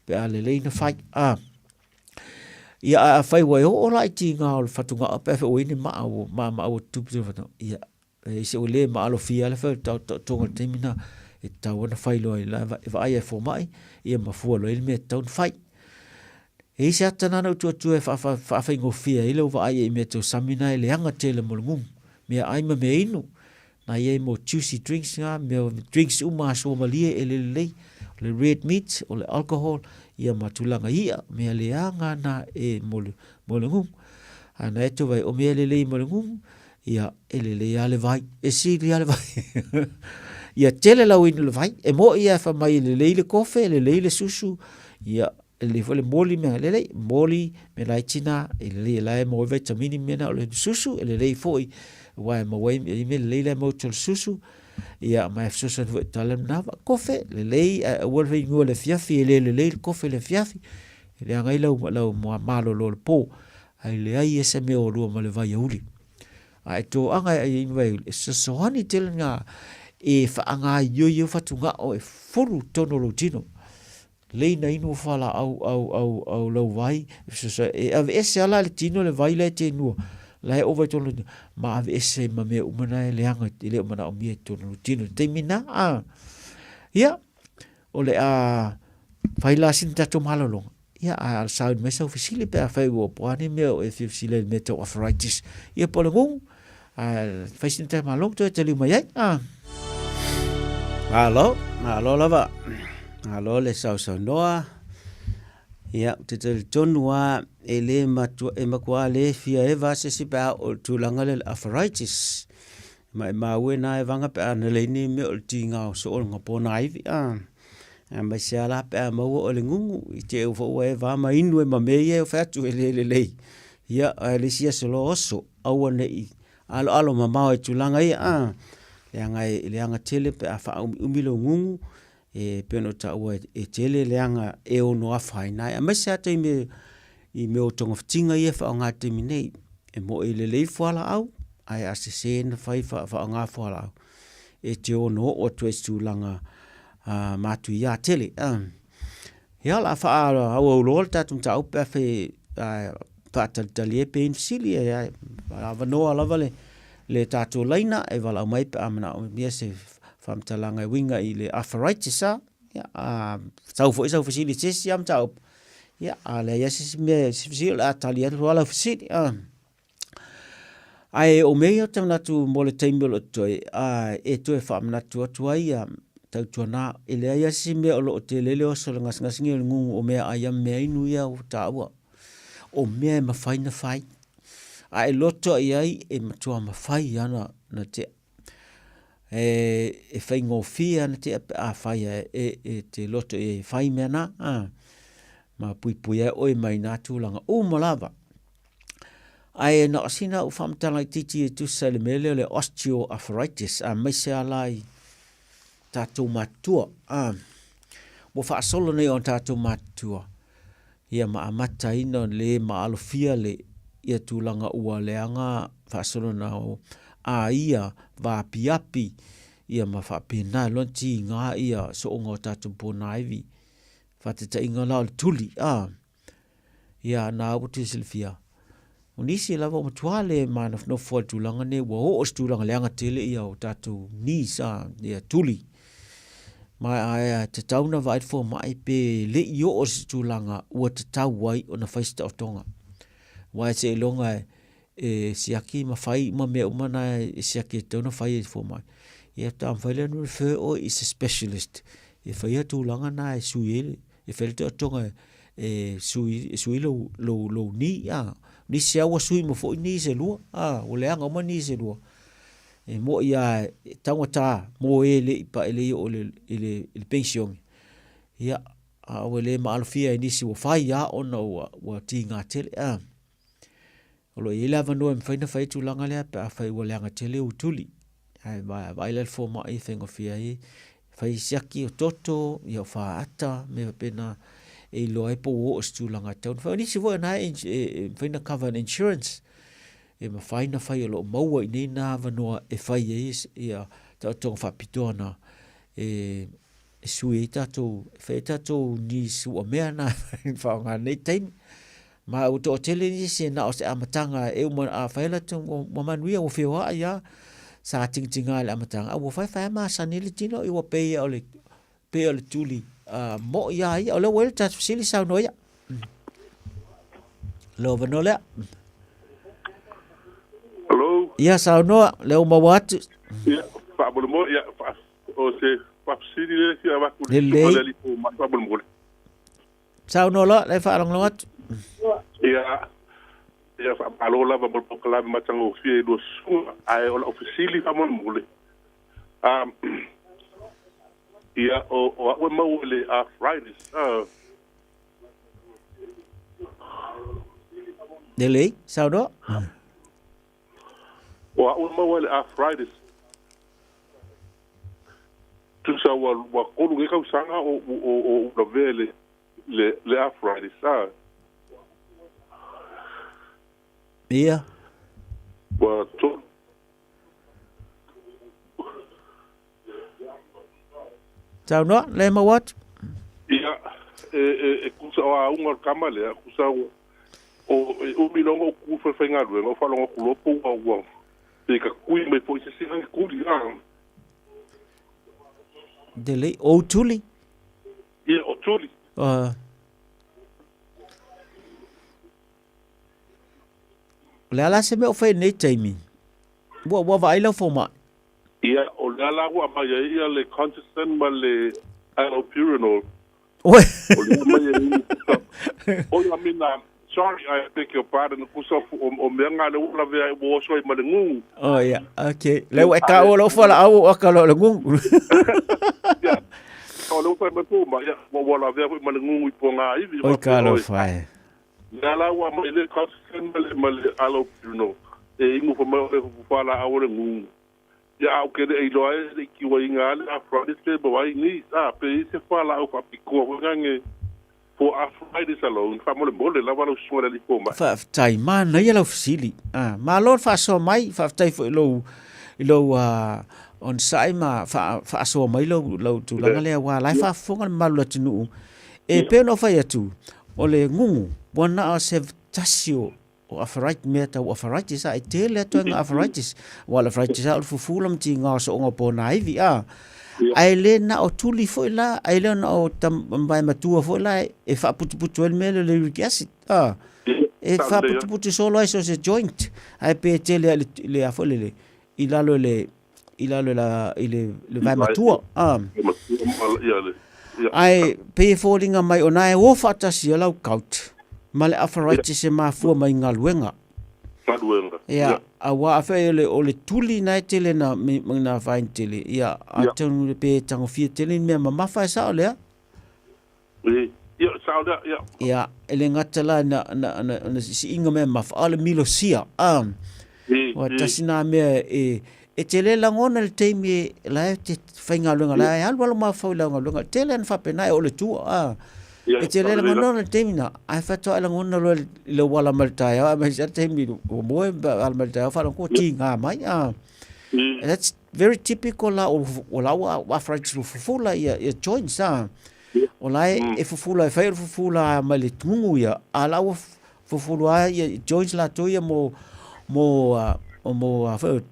Pe a lelei na fai. A. Ia, a fai ua e oo la i tiga o le fatugao, pe a fai ua i ai ni maa ua maama'a ua tutupu totonu o le fatugao, ia, e i se ua le maalofia le fai o le taotaotoga i le taimi lena, e tatau ona fai loa i la e vaai e fomai, ia ma fua loa i ai le mea e tatau ona fai. E i ai se ata na na ou tuu atu e faafaigofie ai lau vaai i mea tau sami na e leaga tele mo le gugu, meaai ma mea inu. Na i ai mo juicy drinks nga, mea drinks uma a sua malie e le lelei, o le red meat, o le alcohol, ia ma tulaga i'a, mea leaga na e mo le, mo le gugu. A na e te vai, o mea lelei mo le gugu, ia e lelei a le vai, e sili a le vai. Ia tele lau inu le vai, e mo'i ia e fai mai e lelei le kofe, e lelei le susu, ia E lelei foi le moli mea lelei, moli me laiti na, e lelei e la e maua ai vaitamini mea na o le susu, e lelei foi aua e maua ai i mea lelei la e maua i totonu o le susu, ia ma e fesoasoani foi i tala manava. Kofe, lelei ae aua le fai i le afiafi, e le lelei le kofe i le afiafi, e leaga ai lau, lau malolo o le po, ae leai ia se mea o lua ma le vaiauli. A e toaga e ai ai vaiauli, e fesoasoani tele na e faagaoioi ai fatugao e fulu i totonu o lou tino. Lei na inu fualaau au au au lau vai e aveese ala le tino le vai la e te inua la e ova i tonu ma aveese ma mea uma na e leaga e le o manaomia i tonu o tino taimi na a ia o le a fai la sina tatou malologa ia a sauni mai sau fesili pe afai ua po a ni mea o e fia fesili ai i le mea tau arthritis ia po o le gugu A fai sina tatou malologa toe taliu mai ai. Ah. Malo, malo lava. Malo le sausaunoa. Ia, ou te talitonu lava e le matua, e matua le fia eva se isi pe a oo i le tulaga lea o le arthritis. Maimau e na e vaga pe a na leai ni mea o le tiga o soo o le gapona ivi a. Aemaise lava la pe a maua o le gugu i te i foi ua eva ma inu ai ma mea ia e fai atu e le lelei. Ia, ae le isi aso loa oso, aua ne i aloalo mamao i tulaga ia, a, leaga e leaga tele pe a faaumiumi lou gugu, e pei ona ou taua e tele leaga e ono afaina ai, aemaise lava taimi i mea o togafitiga ia e faaaoga i le taimi nei. E moi lelei fualaau, ae a sese ona fai faaaoga fualaau, e te ono oo atu ai i se tulaga. matuia tele. Ia, o le a faaauau loa le tatou mataupu pe afai e faatalitali ai pe i ai ni fesili, e avanoa lava le tatou laina e valaau mai pe a manaomia se faamatalaga e uiga i le arthritis. Ia, a sau foi sau fesili i se isi lava mataupu, ia, a leai lava se isi mea, se fesili, o le a tali atu lava lau fesili. Ae o mea ia ou te manatu mo le taimi o lo o totoe, e toe faamanatu atu ai ia tautuana, e leai lava se isi mea o lo o tele le oso i le gasegase lenei o le gugu o meaai ma meainu ia ua taua. O mea e mafai ona fai, a e loto i ai e matua mafai lava ona tea. E faigofie lava ona tea pe afai e te loto i ai e fai mea na, ma puipui ai oe mai na tulaga uma lava. Ae na o sina au faamatalaga itiiti e tusa i le mea lea o le osteoarthritis, aemaise lava la i tatou matutua. Ua faasolo nei o tatou matutua, ia ma amataina le maalofia le ia tulaga ua leaga faasolo na aia vaapiapi ia ma faapena loa tiga ia sooga o tatou ponaivi. Faataitaiga la o le tuli, a. Ia, na ua te silafia, o nisi lava ua matua le manofonofo i le tulaga nei, ua oo i se tulaga leaga tele ia o tatou knees, a, ia tuli. Ma ae tatau ona vaai le fomai pe le i oo i se tulaga ua tatau ai ona fai se taotoga. Aua seiloga e siaki ma fai uma mea uma na e siaki e tatau ona fai e le fomai, ia faatoa mafai lea ona refer oe i se specialist e faia tulaga na e sui ai le, e fai le taotoga e sui, e sui lou, lou, lou knee, a. Nisi lava ua sui uma foi knees e lua, a, ua leaga uma knees e lua. E moni lava e taugata mo e le i pa, e le i oo i le, i le, i le penisione, ia, a ua le maalofia e nisi ua fai lava ona ua, ua tiga tele, a. O lo o i ai le avanoa e mafai ona fai ai tulaga lea pe afai ua leaga tele ou tuli. Ae vaai la le fomai e faigofie ai fai siaki o toto, ia o faata, mea faapena e iloa ai po ua oo i se tulaga e tatau ona fai. O nisi foi o na e mafai ona cover e le insurance, e mafai ona fai o lo o maua i inei na avanoa e fai ai ia taotoga faapitoa na e sui ai tatou, e fai ai tatou knees uamea na e faaaoga i lenei taimi. Ma ua toatele nisi e na o se amataga e uma a fai latou ua manuia ua feoai lava. Sa tigatiga i le amataga a ua fai fai lava masani ai le tino ua pei o le pei o le tuli moi lava ia. O lea ua i ai le tatou fesili saunoa ia. Lou avanoa lea. Hello. Ia saunoa, lea ua maua atu. Ia, faamolemole, ia, o se faafesili lea e fia avatu i le alii fomai faamolemole. Saunoa loa, lea e faalogologo atu. Ia, ia faamalo lava mo le polokalame matagofie i lua susuga, ae o lau fesili faamolemole, um, ia, o, o au e maua i le arthritis, Lelei, saunoa. O au e maua i le arthritis. Tusa ua ua kolu nei tausaga o o o lavea i le le le arthritis a. Ia. Ua tolu. Saunoa, lea e maua atu. Ia, e, e, e tusa o auga o le tama lea, tusa o, o e umi loa ona ou tu i falefaigaluega, ou faalogo atu loa po ua, ua, pe tatui mai foi se isi tuli, a. Lelei, o tuli? Ia, o tuli. O le a la se mea o fai i lenei taimi? Ua, ua vaai lau fomai? Ia, o lea la ua aumai ai ia le Congestin ma le Allopurinol. Oi! O lea aumai ai tusa. Oi, I mean, sorry, I beg your pardon, tusa o, o mea nga lea ua lavea ai ua oso ai ma le gugu. Oh, ia, okay. Lea ua e taua lou fualaau o aka loa o le gugu. Ia, o lea ua fai mai fomai, ia, ua lavea foi ma le gugu i Pogaivi. Oi, talofa e. Lea la ua aumai le Constitution ma le, ma le Allopurinol e inu fai mai o le fualaau o le gugu. Ia a ou ke le iloa e le i kiuaiga a le arthritis pe maua ai ni, a pe i ai se fualaau faapitoa foi nage for arthritis alone, faamolemole lava lau susuga i le alii fomai. Faafetai, manaia lau fesili. Ah, malo le faasoa mai, faafetai foi i lou, i lou, ah, Onosai ma faasoa mai lou, lou tulaga lea, aua la e faafofoga le mamalu o le atunuu. E pei ona ou fai atu, o le gugu, ua na o se tasi o, o arthritis, mea tau arthritis, a e tele atu ai arthritis. Aua o le arthritis lava o le fufula ma tiga o sooga o ponaivi, a. Ae le na o tuli foi la, ae le na o vae matua foi la e faaputuputu ai le mea lea o le uric acid, a. E faaputuputu solo ai so o se joint, ae pe tele lava i le, a foi lele, i lalo i le i lalo i la i le le vae matua a ae pei e foliga mai ona e o faatasi ai lau gout ma le arthritis e mafua mai galuega galuega ia aua afai o le o le tuli na e tele na na afaina tele ia atonu pe tagofia tele ni mea mamafa e sao lea. Ia, sao lea, ia. Ia, e le gata la na, na, na, na siiga mea mamafa, a o le milosia, a. Ua tasi nā mea e, e te le lagona i le taimi e, la e te faigaluega, la e alu alu mafaufau i lau galuega, tele ana faapena e oo i le tua, a. E te le lagona i le taimi na, ae faatoa e lagona loa i lou ala mai le taeao, aemaise lava le taimi ua moe ala mai le taeao, faalogo ua tiga mai, a. That's very typical la o, o la ua arthritis ua fufula ia, ia joints, a. O la e, e fufula, e fai o le fufula mai le gugu ia, a la ua fufulu lava ia joints latou ia mo, mo, mo, a foi,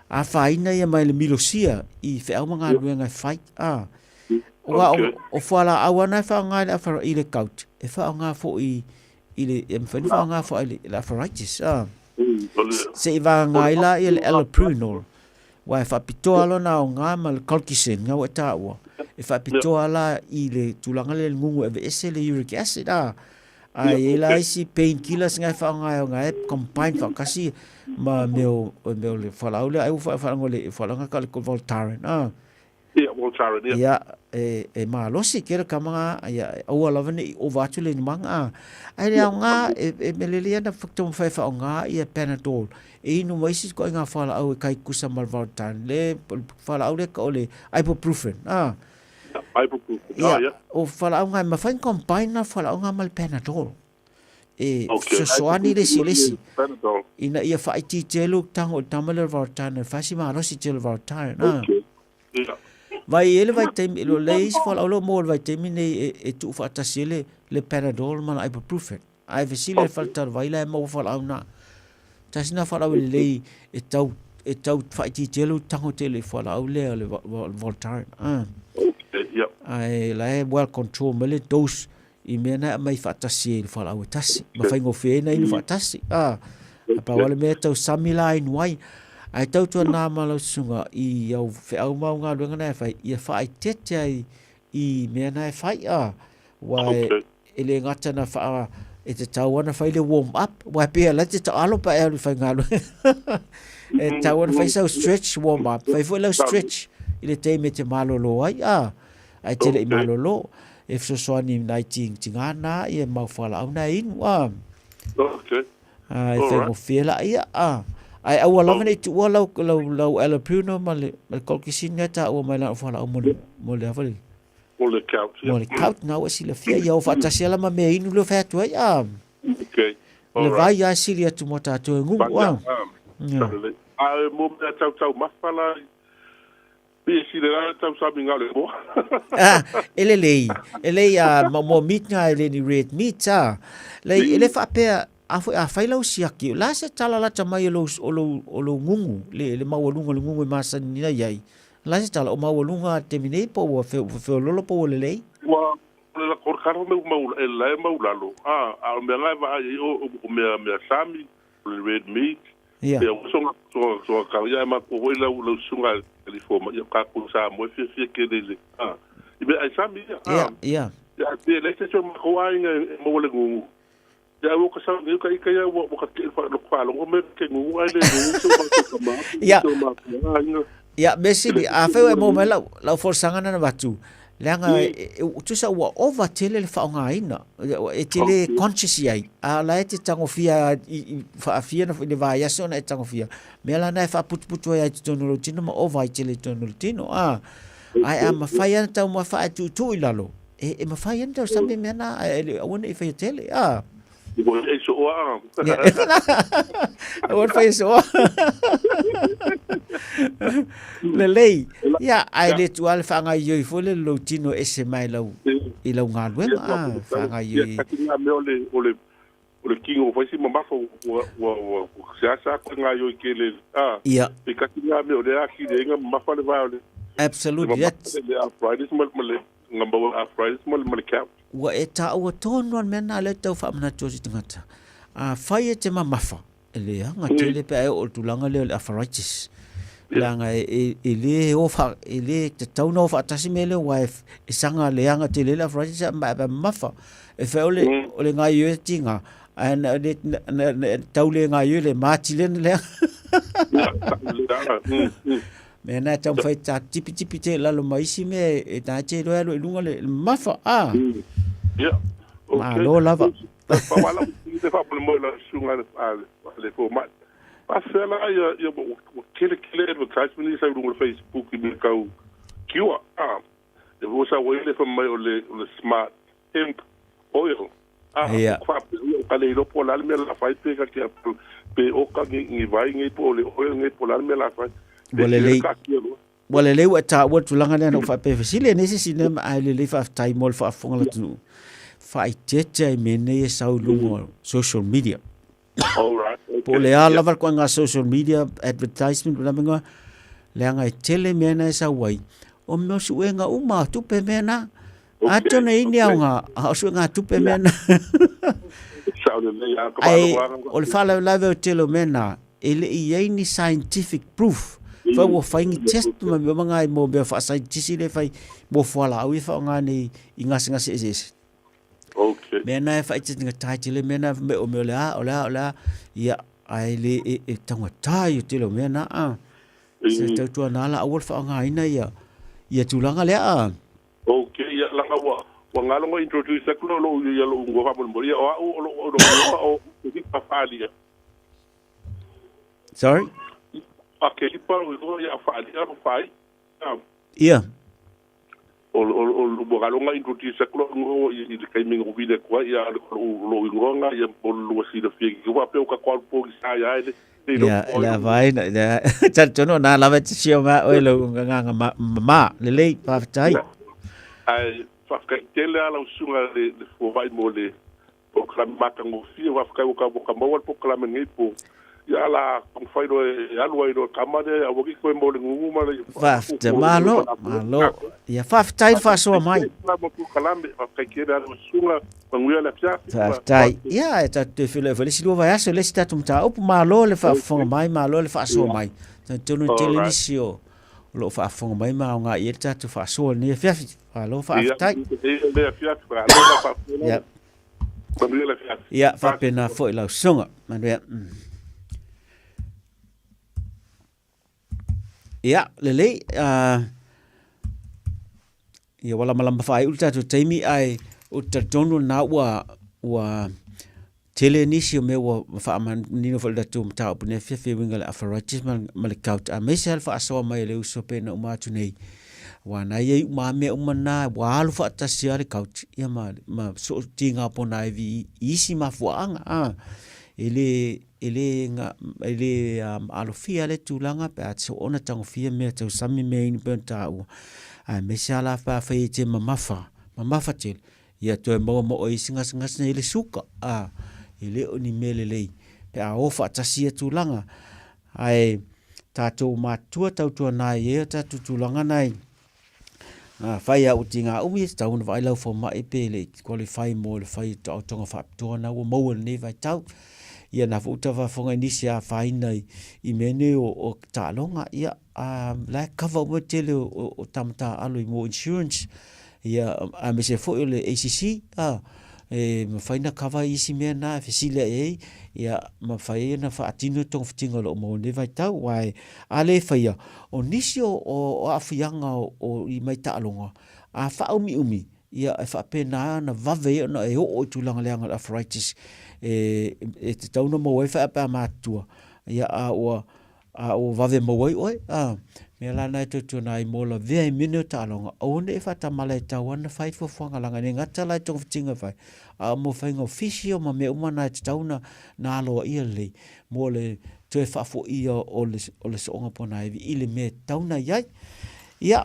afaina ia mai le milosia i feau ma galuega e fai, a. Aua o, o fualaau lava na e faaaoga i le arthritis, i le gout, e faaaoga foi i le, e mafai ona faaaoga foi i le arthritis, a. Se i vagana ai la ia le allopurinol, Aua e faapitoa lona aoga ma le colchicine nga ua e taua, e faapitoa la i le tulaga lea i le gugu e aveese le uric acid a. Ae i ai la isi pain killers nga e faaaoga e aoga e combine faatasi ma mea o mea o le fualaau lea ai ua faalogo i le fualaau nga tau o le Voltaren a. Ia, Voltaren, ia. Ia, e, e malosi tele tama nga, ia, aua lava ne i ova atu le inumaga, a. Ae le aoga, e, e mea lelei lava na taumafai e faaaoga ia Panadol. E inu ma isi ituaiga fualaau e tai tutusa ma le Voltaren, le fualaau lea o le ibuprofen, a. Ibuprofen, ah, ia. O fualaau nga, e mafai ona combine na fualaau nga ma le Panadol. E fesoasoani le isi i le isi ina ia faaitiitia ai lou tago i le tama lea o le Voltaren, e fai si malosi tele o le Voltaren. A. Vai e i ai le vaitaimi, o lea e i ai isi fualaau o lo o maua i le vaitaimi nei e, e tuufaatasi ai le, le Panadol ma le Ibuprofen. Ae fesili i le faletalavai la e maua fualaau na. Tasi na fualaau e lelei e tau, e tau faaitiitia ai lou tago tele i fualaau lea o le Voltaren. A. Ae la e well control mai le dose i mea na e aumai faatasi ai i le fualaau e tasi, ma faigofie ai na inu faatasi. A, a pau lava le mea e tausami la inu ai. Ae tautuana ma lau susuga i au feau ma au galuega na e fai, ia faaeteete ai i mea na e fai. A, aua e, e le gata na wha, e te tau ana whai le warm up, aua e pēhea la te taalo pa e alu i whaigaluega. E tau ana whai sau stretch warm up, whai foi lau stretch i le taimi e te malolo ai, a, Ae tele i malolo, e fesoasoani i nai tigatiga na ia mau fualaau na e inu, a. Okay. A, e faigofie la ia, a. Ae aua lava nei tuua lau, lau, lau allopurinol ma le, ma le colchicine nga e taua mai lana fualaau mo le, mo le, a foi le, Mo le gout, ia. Mo le gout na ua silafia, ia o faatasi ala ma mea inu lea o fai atu ai, a. Okay. O le vai lava e sili atu mo tatou e gugu, a. Ia. A e mo mea tau taumafa la, Ah, e lelei, e lelei a mo mo meat nga e le ni red meat a. Lei e le faapea a foi a fai lau siaki, o le a se tala lata mai o lou o lou o lou gugu, le le maualuga o le gugu e masani nei ai. O le a se tala o maualuga a le taimi nei po ua feololo po ua lelei? Ua o le lako karo me mau e la e mau lalo. A a o mea nga e vaai ai o o mea mea sami o le red meat. Ia. Ia ua soga soga soga kau ia e matua foi lau lau susuga i California ia kākou Samoa e fiafia tele i le a i mea ai sami ia a Ia, ia. ia a te leai se isi o makou aiga e maua le gugu. Ia ae ua ka sau nei ka ika ia ua ua ka te fa loko faalogo mai ke gugu ae le gugu se o matou tama Ia. se o matou aiga. Ia, mea sili, afai ua e maua mai lau, lau folasaga na na avatu, leaga e, e, tusa ua ova tele le faaaogaina, e te le conscious i ai, a o la e te tagofia i, i faafia na, i le vaiaso ona e tagofia. Mea la na e faaputuputu ai ai totonu o lou tino ma ova ai tele i totonu o le tino, a. Ae a mafai lava ona taumafa ae tuutuu i lalo, e, e mafai lava ona tausami mea na, ae aua ne i faia tele, a. Ua e soa. Ua fai soa. Lelei. Ia, ae le tua le faagaoioi foi le lou tino e ese mai lau i lau galuega. Ah, faagaoioi. Ia, kasi ngā mea o le o le o le kingo fai si mamafa ua ua ua seasea koe gaoioi tele a. Ia. E kasi ngā mea o le a kile inga mamafa le vae o le Absolutely. That's le arthritis ma ma le nga maua arthritis ma le ma le gout. Ua e taua tonu a le mea lena lea e tau faamanatu atu i tagata. Afai e te mamafa, e leaga tele pe a e oo i le tulaga lea o le arthritis. Leaga e le o faa, e le tatau ona o faatasi mea lea aua e saga leaga tele ai le arthritis ma e mamafa. E fai o le, o le gaoioi e tiga, ae na, na, na, tau le gaoioi le mati lea na leaga. Mea na e taumafai ta tipitipi te lalo ma isi mea e ta te iloa e alu i luga le mamafa. Ah. Yeah. Okay. Malo lava. Pawala te whaapole la sunga le le fomai. Paafea la ia ia ua tele tele advertisement ia sa i luga o le Facebook i mea tau cure. Ah. E ua sa ua ile fai mai o le o le smart hemp oil. Ah. Ia. Faapea ia ka le iloa po o le a le mea la fai pe ka ke pe oka ni ni vai nei po o le oil nei po o le a le mea la fai. Ua lelei. Ua lelei ua e taua le tulaga lea na ou faapea e fesili ai nei se isi mea ae lelei faafetai mo le faafofoga a le atunuu. Faaeteete ai mea nei e sau i luga o social media. Alright, okay. Po o le a lava le koaiga social media advertisement po o le a mea, leaga e tele mea na e sau ai, o mea o suega uma o tupe mea na. Okay, Atonu e i ai ni okay. aoga, a o suega tupe mea na. Sao lelei lava ka Ae faalogo o le faalavelave o le tele o mea na, e le i ai ni scientific proof. Fai ua fai ni test ma mea uma na mo mea faasaienitisi lea e fai mo fualaau ia e faaaoga nei i gasegase eseese. Okay. Mea na e faaeteetega ai tele mea na fai mai o mea o le a, o le a, o le a, ia, ae le e, e taugata ia tele o mea na a. Se tautuana la aua le faaaogaina ia, ia tulaga lea a. Okay, ia laga ua ua galo na introduce atu lou lou ia lou igoa faamolemole. Ia o au o lou lou igoa o Kelipa Faalia. Sorry? A Kelipa lou igoa ia Faalia lou faai'a. Ia. O o o ua galo na introduce atu lou igoa i le taimi na ou vili atu ai ia o lou igoa na ia mo le lua silafia i faapea ua tatou alu pogisa ia ai le Ia, le afaina, ia, talitonu o nā lava e te sio mai oe lou agaga mamā, lelei, faafetai. Ae faafetai tele lava lau susuga le le fomai mo le polokalame matagofie, faafetai ua ua ta maua le polokalame lenei po. Ia a la taumafai loa e alu ai loa le tama lea aua ne i toe mo le gugu ma le Faafetai, malo, malo. Ia, faafetai le faasoa mai. Polokalame, faafetai tele lava lau susuga. Manuia le afiafi. Faafetai. Ia, e tatou toe feiloai foi le isi 2 vaiaso, le isi tatou mataupu. Malo le faafofoga mai, malo le faasoa mai. Talitonu e tele nisi o o lo o faafofoga mai ma aoga i ai le tatou faasoa i lenei afiafi. Malo faafetai. Ia, afiafi. Malo le faafofoga. Ia. Manuia le afiafi. Ia, faapena foi lau susuga. Manuia. Ia, lelei, uh, ia ua lamalama faaiu le tatou taimi ae ou te talitonu lena ua ua tele nisi o mea ua faamanino foi le tatou mataupu nei afiafi e uiga i le arthritis ma, ma le gout aemaise lava le faasoa mai a le uso pei ona uma atu nei aua na i ai uma lava mea uma na ua alu faatasi lava le gout ia ma, ma soo tiga ponaivi i isi mafuaaga a e le E le, e le alofia lea tulaga pe a soona tagofia mea tausami mea inu pei ona taua, aemaise lava la pe afai e te mamafa, mamafa tele, ia toe maua ma oe isi gasegase nei le suka, a, e le o ni mea lelei pe a o faatasi ia tulaga. Ae tatou matutua tautuana ai ia tatou tulaga nai Afai lava ua tiga umi, e tatau ona vaai lau fomai pe le i qualify mo le fai o taotoga faapitoa na ua maua i lenei vaitau. Ia na foi ua tafaafofoga i nisi e afaina i, i mea nei o, o taaloga, ia a, la e cover uma le tele o, o, o tama taaalo i mo insurance, ia aemaise foi o le ACC, a, e mafai ona cover isi mea na e fesili ae ai, ia mafai ai ona faatino togafitiga o lo o maua i lenei vaitau. Aua e, a le faia, O nisi o, o aafiaga o, o i mai taaloga, a faaumiumi, ia e faapena ona vave ai ona e oo i tulaga leaga o le arthritis e, e tatau ona maua ai pe a matutua, ia a ua, a ua vave maua ai oe. A, Mea la na e tautuana ai mo lavea i mea nei o taaloga, aua ne i faatamala e tatau lava ona fai fuafuaga leaga e le gata la i togafitiga e fai, a o mo faiga o physio ma mea uma na e tatau ona aloaia lelei mo le toe faafoia o le, o le sooga ponaivi i le mea e tatau ona i ai. Ia,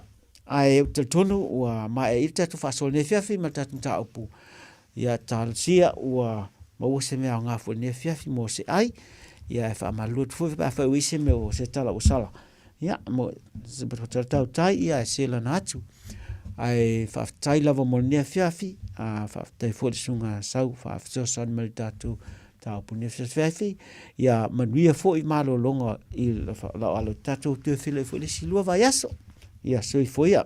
ae ou te talitonu ua maea i le tatou faasoa i lenei afiafi ma le tatou mataupu. Ia, talosia ua maua se mea aoga foi i lenei afiafi mo se ai. Ia, e faamalulu atu foi pe afai ua i ai se mea o se tala ua sala. Ia, mo se tautai, ia, e selana atu. Ae faafetai lava mo lenei afiafi, a faafetai foi le susuga Sau faafesoasoani mai le tatou mataupu i lenei afiafi. Ia manuia foi malologa i lau alo tatou toe feiloai foi le isi lua vaiaso. Ia soifua ia.